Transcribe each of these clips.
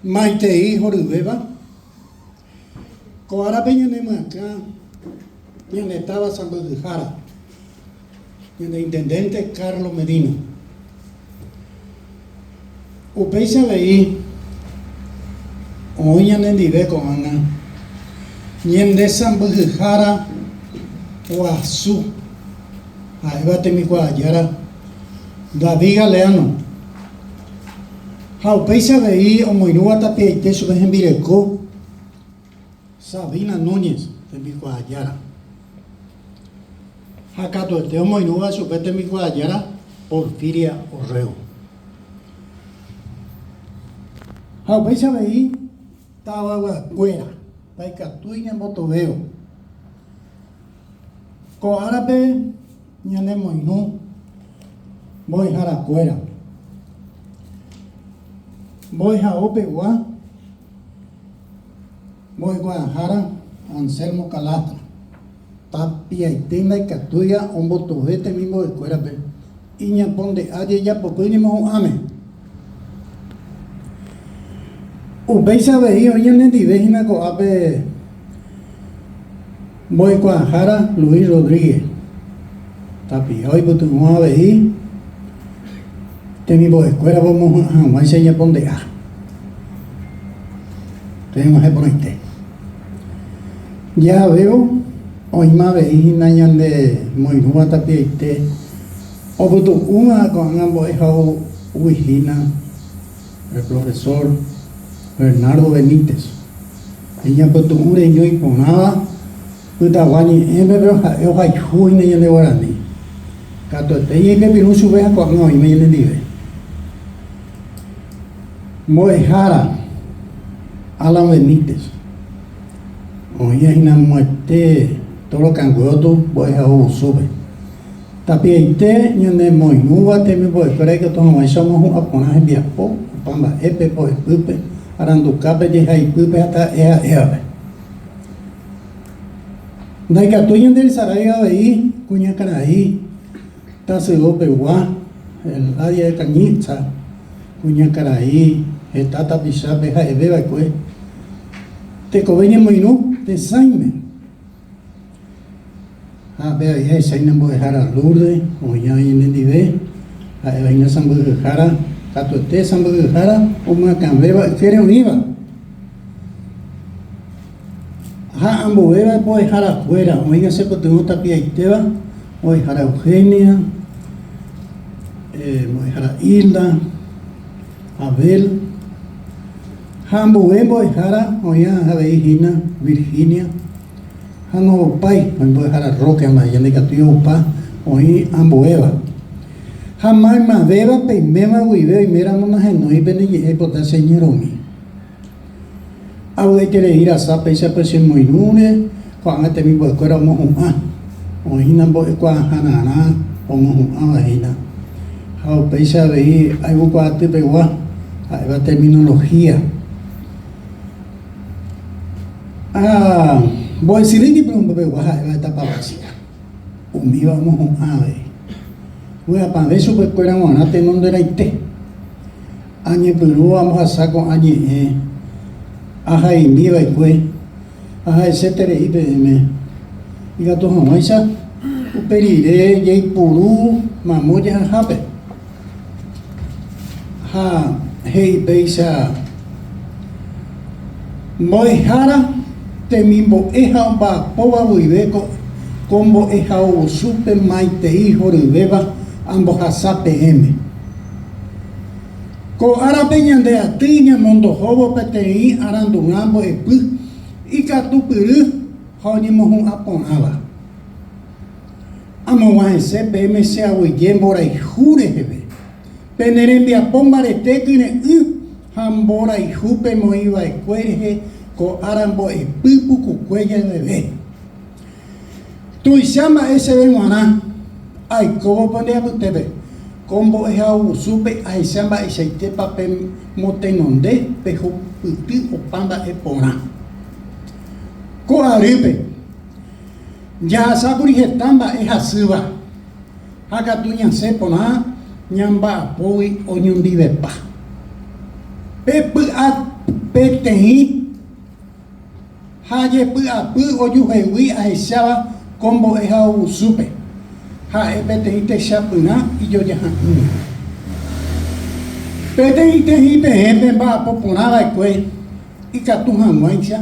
Maitei horyvéva, ko árape ñane myakã ñande táva sãmbyhyhára, ñande intendente Carlos Medina. Upéicha avei oĩ ñanendive ko'ág̃a ñande sãmbyhyhára guasu ha'éva tembikuaajára David Galeano. Ha upéicha avei omoirũva tapiaite chupe hembireko Sabina Núñez, tembikuaajára. Ha katuete omoirũva chupe tembikuaajára Porfiria Orrego. Ha upéicha avei tavayguakuéra ndaikatúi ñambotovévo. Ko árape ñanemoirũ mbo'eharakuéra. Mbo'ehao pegua mbo'ekuaahára Anselmo Calastra, tapiaite ndaikatúiva ombotove temimbo'ekuérape iñaponde'a jejapopy ñemohu'ãme. Upéicha avei oĩ ñanendive hína ko'ápe mbo'ekuaahára Luis Rodríguez, tapia oipytyvõ avei temimbo'ekuérape omohu'ã hag̃uáicha iñaponde'a. Peg̃uahẽ porãite. Jahavévo oĩma avei hína ñande moirũva tapiaite Opytu'úma ko'ág̃a mbo'ehaógui hína el profesor Bernardo Benítez. Iñapytu'ũ reñói porãva pytagua ñe'ẽme pero ha'e ohayhu hína ñande guarani. Katuete ñaipepirũ chupe ha ko'ág̃a oĩma ñanendive. Mbo'ehára Alan Benítez oĩva hína moete Toro Kangueoto mbo'ehaovusúpe. Tapiaite ñanemoirũva temimbo'ekuéra ikatu hag̃uáicha omohu'ã porã hembiapo opa mba'épe, mbo'epýpe, arandukápe, jehaipýpe ha taha'e ha'évape. Ndaikatúi ñanderesarái avei kuñakarai tasyvo pegua, Eladia de Cañiza, kuñakarai heta tapichápe ha'eve va'ekue tekove ñemoirũ tesãime. Ha pe avei ahecha hína mbo'ehára Lourdes oĩva ñanendive, ha'éva hína sãmbyhyhára, katuete sãmbyhyhára omyakãvéva ykére oĩva. Ha ambuéva mbo'eharakuéra oĩva che pytyvõ tapiaitéva, mbo'ehára Eugenia, mbo'ehára Hilda, Abel, ha ambue mbo'ehára oĩva avei hína Virginia. Ha noopái, oĩ mbo'ehára Roque ha María ndaikatúi opa oĩ ambuéva. Ha maymavéva peiméva guive oiméramo nahenói pene ñe'ẽ aipota che ñyrõmi. Avy'aiterei rasa péicha pe che moirũre, ko'ág̃a temimbo'ekuéra omohu'ã, oĩ hína mbo'ekuaahararã omohu'ãva hína. Ha upéicha avei ayvukuaaty pegua, ha'éva terminología. Ha mbo'esyry ñepyrũmbopegua ha'éva etapa básica, umíva omohu'ã avei. Vy'apavẽ chupekuéra g̃uarã tenonderãite. Añepyrũ ambohasa ko'ã ñe'ẽ ahaimi va'ekue ha ha'eseterei peẽme ikatu hag̃uáicha upe rire jaipuru mamo jahahápe. Ha he'i péicha, Mbo'ehára temimbo'e ha omba'apóva guive ko mbo'ehaovusúpe maitei horyvéva ambohasa peẽme. Ko árape ñande aty ñamondohóvo peteĩ arandurã mbo'epy ikatupyry ha oñemohu'ã porãva. Amog̃uahẽse peẽme che aguyje mborayhu reheve, pene rembiapo mbarete kyre'ỹ ha mborayhu pemoĩ va'ekue rehe ko ára mbo'epy pukukue javeve. Tuicha mba'e chéve g̃uarã aikóvo pende apytépe, ko mbo'ehaovusúpe ahecha mba'eichaitépa pemotenonde pehupyty opa mba'e porã. Ko arýpe. Jahasákuri heta mba'e hasýva, ha katu ñasẽ porã ñamba'apógui oñondivepa. Pe py'a Peteĩ ha jepy'apy ojuhegui ahecháva ko mbo'ehaovusúpe, ha'e peteĩ techapyrã ijojaha'ỹva. Peteĩteĩ peẽ pemba'apo porã va'ekue ikatu hag̃uáicha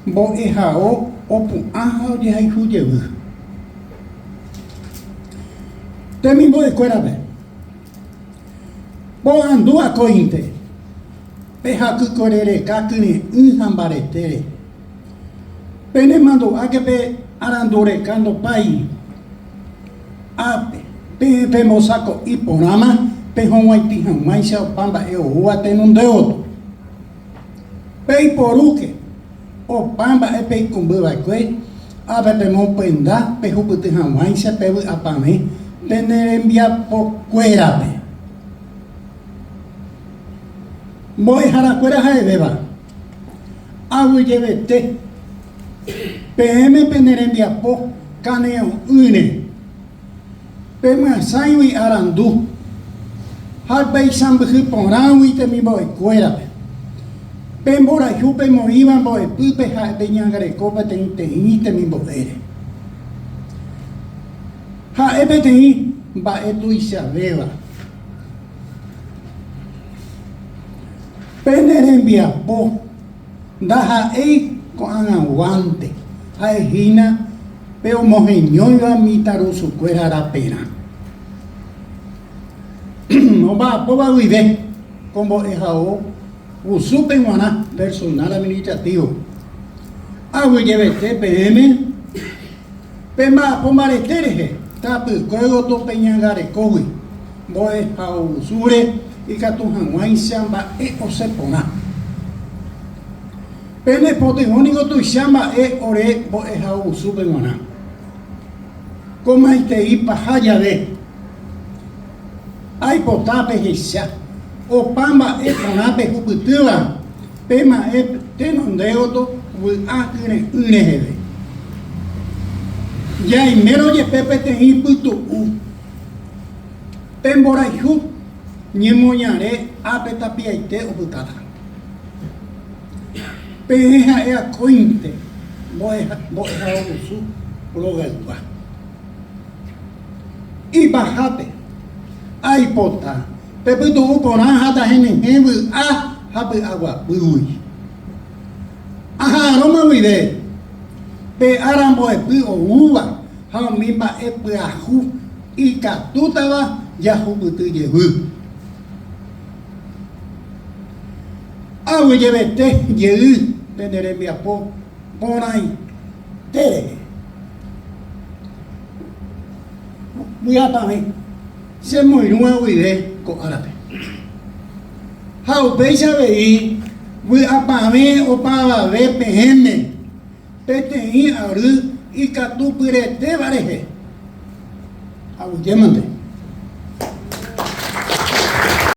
mbo'ehao opu'ã ha ojehayhu jevy. Temimbo'ekuérape, porandu akóinte. Pe hakykorereka kyre'ỹ ha mbaretére. Pene mandu'áke pe arandureka ndopái. Ápe, peẽ pembosako'i porãma pehog̃uaitĩ hag̃uáicha opa mba'e oúva tenonde gotyo. Peiporúke opa mba'e peikũmby va'ekue, ápe pemopyenda pehupyty hag̃uáicha pe vy'apavẽ pene rembiapokuérape. Mbo'eharakuéra ha'evéva, aguyjevete peẽme pene rembiapo kane'õ'ỹre, pemyasãigui arandu ha peisãmbyhy porãgui temimbo'ekuérape. Pe mborayhu pemoĩva mbo'epýpe ha'e peñangareko peteĩteĩ temimbo'ére. Ha'e peteĩ mba'e tuichavéva. Pene rembiapo ndaha'éi ko'ag̃aguánte, ha'e hína pe omoheñóiva mitãrusukuéra raperã. Omba'apóva guive ko mbo'ehao vusúpe g̃uarã personal administrativo. Aguyjevete peẽme Pemba'apo mbarete rehe, tapykue gotyo peñangarekógui mbo'ehaovusúre ikatu hag̃uáicha mba'e osẽ porã. Pene potyvõ niko tuicha mba'e ore mbo'ehaovusúpe g̃uarã. Ko maitei paha jave, aipota pehecha opa mba'e porã pehupytýva Pe ma'ẽ tenonde gotyo vy'a kyre'ỹ reheve. Jaimérõ jepe peteĩ pytu'u, pe mborayhu ñemoñare ápe tapiaite opytáta. Peẽ ha'e akóinte mbo'ehaovusu rogaygua. Ipahápe, aipota Pe pytu'u porã ha tahenyhẽ vy'a ha py'aguapýgui. Aha'arõma guive pe ára mbo'epy oúva ha umi mba'e pyahu ikatútava jahupyty jevy. Aguyjevete jey pene rembiapo porãite rehe. Vy'apavẽ. Che moirũva guive ko árape. Ha upéicha avei vy'apavẽ opavave peẽme peteĩ ary ikatupyretéva rehe. Aguyjémante.